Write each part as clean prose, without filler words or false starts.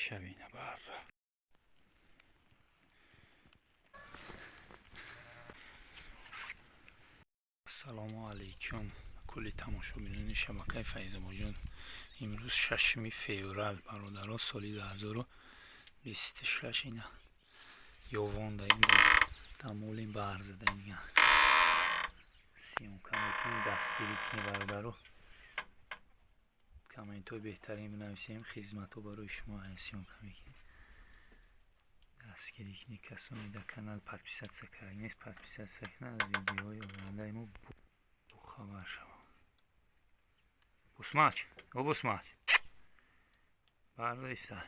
Ишабина барра. Ассалому алайкум кулли тамошобинони шабакаи Файзобоҷон. Имрӯз 6 феврал, бародаро, соли 2026. Ина ёвондаим, дамолим барзадаим, съёмка мекунем. Дастгирӣ кунем, бародаро, комментҳои беҳтарин бинависем. Хизматҳо барои шумо съёмка мекунем. Дастгирӣ кунед. Касоне дар канал подписаться карда нест, подписаться кунад, аз видеоҳои ояндаи мо бохабар шаванд. Бусмач, о бусмач, барза иста.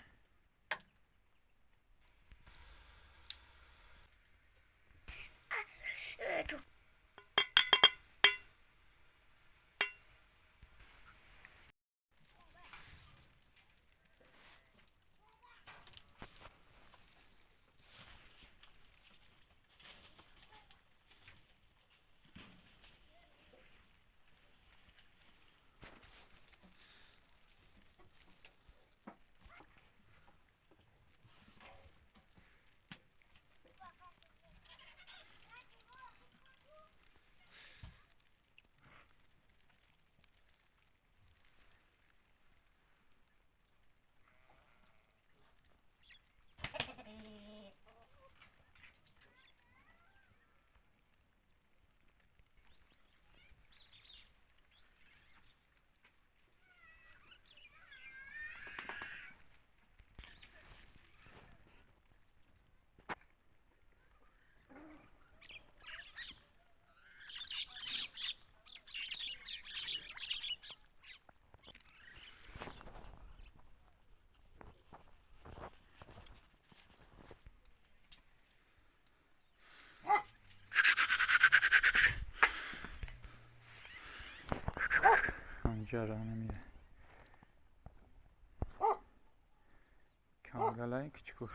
Анҷара намеда. Камгалай кичикош.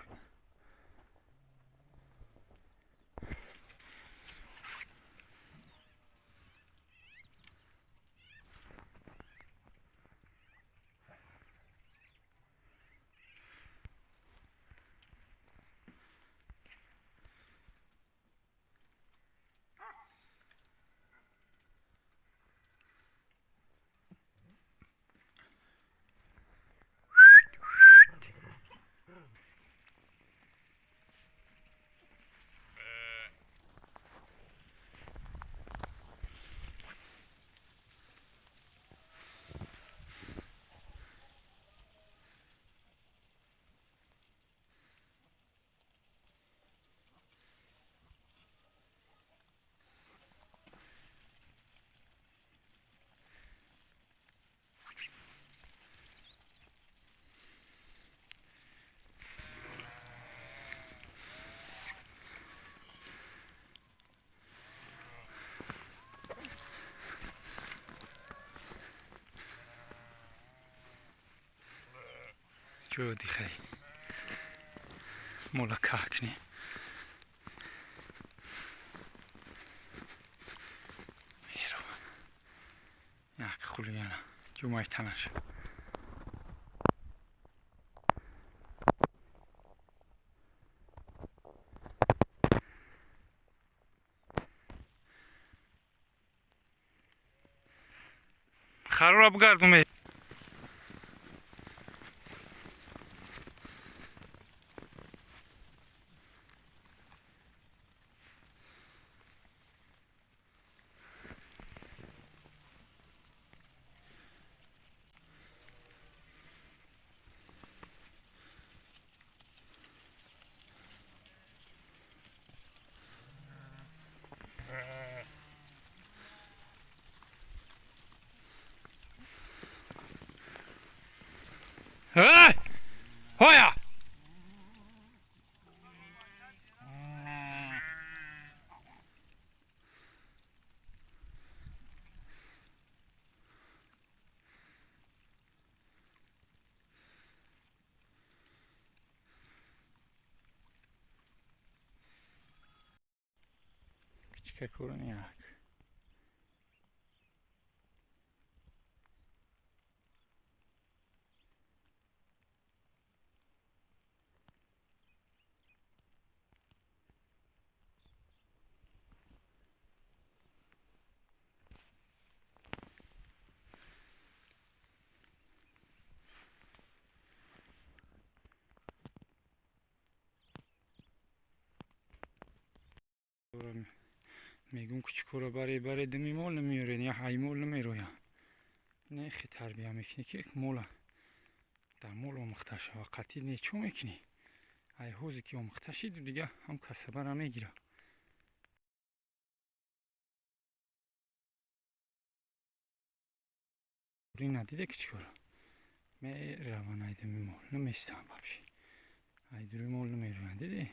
Ҷо дихай мола каҳ кунем. Меро як хулигана ҷумай танаш. Харура бигардуме. Эй! Хоя! Кичка кӯрни як. Мегӯм, кучукора баре, баре, думи мол намеёрен, я ҳай мол намероян. Нехе тарбия мекунӣ, ки мола дар мол омӯхта шава. Қатъи не, чо мекунӣ? Ай ҳозе ки омӯхта шиду, дига ҳам касабара мегира. Надиде ки чӣ кора мераванд, ай думи мол наместанд, вообще ай дури мол намероянд. Диди,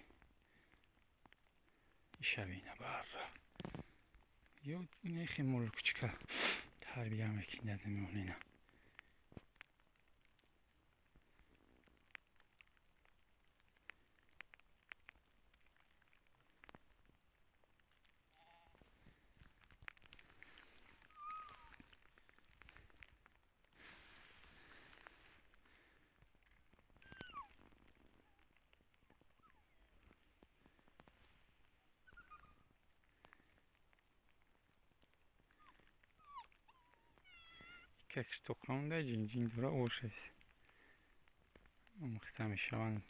ишавина барра ё нехи мол кучка тарбия мекунӣ дар думи мол ина. Как что хонда ҷинҷин дора, ошес омӯхта мешаванд.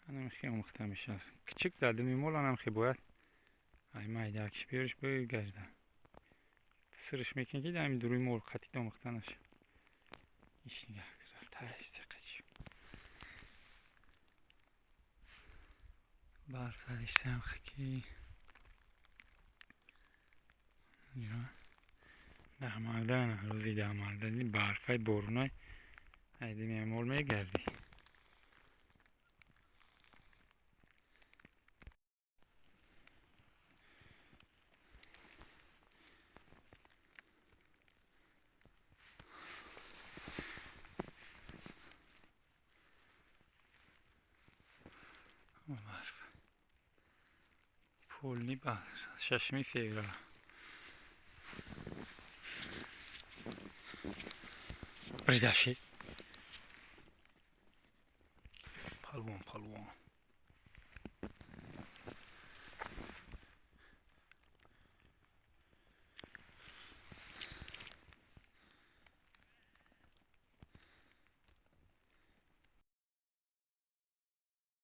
Анамхи омӯхта мешавад. Кичик дар думи мол анамхи бояд ай майдакш биёриш, бигарда, сирш мекунӣ, ки дар дуруи мол қатъи омӯхта наша. Иш нигаҳ, рафта истиқач барф задиштаам хаки. Даҳмарда, рӯзи даҳмарда барфаи борунай айдими мол мегардӣ. Барф полни 6 феврал бридаши. Палвон, палвон.